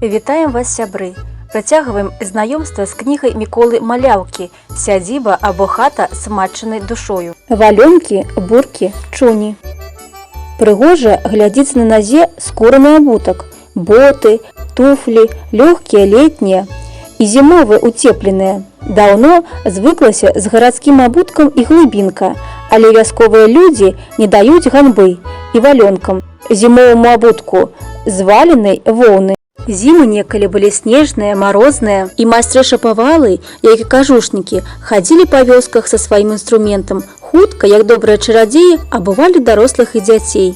Вітаем вас, сябры! Працягваем знаёмства з кнігай Міколы Маляўкі «Сядзіба або хата з матчынай душою». Валёнкі, буркі, чуні. Прыгожа глядзіцца на назе скураны абутак, боты, туфлі, лёгкія летнія і зімовыя уцепленыя. Даўно звыклася з гарадскім абуткам і глыбінка, але вясковыя людзі не даюць ганьбы і валёнкам, зімоваму абутку, зваленай воўны. Зімы некалі былі снежныя, марозныя, і майстры-шапавалы, як і кажушнікі, хадзілі па вёсках са сваім інструментам, хутка, як добрыя чарадзеі, абувалі дарослых і дзяцей.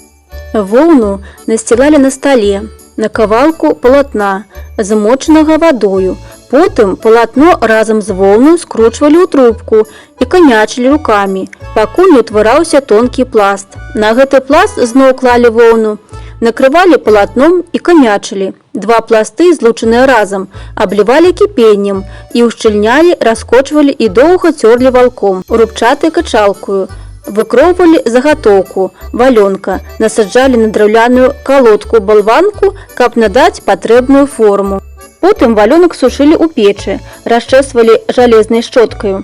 Воўну насцілалі на стале, на кавалку палатна, змочанага вадою. Потым палатно разам з воўнаю скручвалі ў трубку і канячылі рукамі, пакуль не ўтвараўся тонкі пласт. На гэты пласт зноў клалі воўну, накрывалі палатном і канячылі. Два пласты, злучаныя разам, аблівалі кіпеннем і ўшчыльнялі, раскочвалі і доўга цёрлі валком, рубчатай качалкаю. Выкроўвалі загатоўку, валёнка, насаджалі на драўляную калодку-балванку, каб надаць патрэбную форму. Потым валёнак сушылі ў печы, расчэсвалі жалезнай шчоткаю,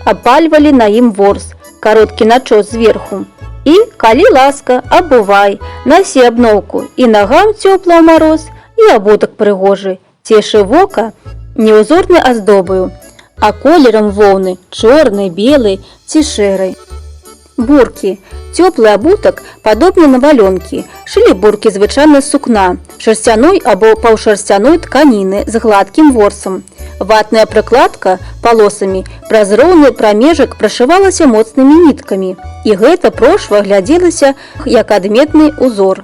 абпальвалі на ім ворс, кароткі начос зверху. І, калі ласка, абувай, насі абноўку, і нагам цёпла ў мароз, і абутак прыгожы, цешы вока не ўзорнай аздобаю, а колерам воўны, чорнай, белай ці шэрай. Буркі. Цёплы абутак, падобны на валёнкі. Шылі буркі звычайна з сукна, шарсцяной або паўшарсцяной тканіны з гладкім ворсам. Ватная прыкладка палосамі праз роўны прамежак прашывалася моцнымі ніткамі. І гэта прошва глядзелася як адметны узор.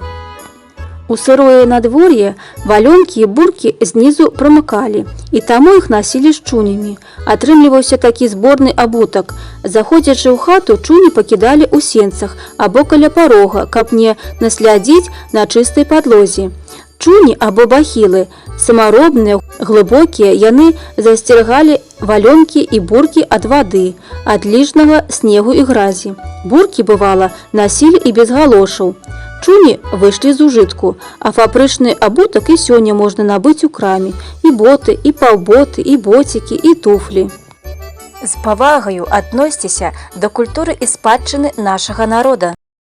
У сырое надвор'е валёнкі і буркі знізу прамакалі, і таму іх насілі з чунямі. Атрымліваўся такі зборны абутак. Заходзячы ў хату, чуні пакідалі ў сенцах або каля парога, каб не наслядзіць на чыстай падлозе. Чуні або бахілы, самаробныя, глыбокія, яны засцерагалі валёнкі і буркі ад вады, ад ліжнага снегу і гразі. Буркі, бывала, насілі і без галошаў. Чуні выйшлі з ужытку, а фабрычны абутак і сёння можна набыць у краме: і боты, і паўботы, і боцікі, і туфлі. З павагаю адносьцеся да культуры і спадчыны нашага народа.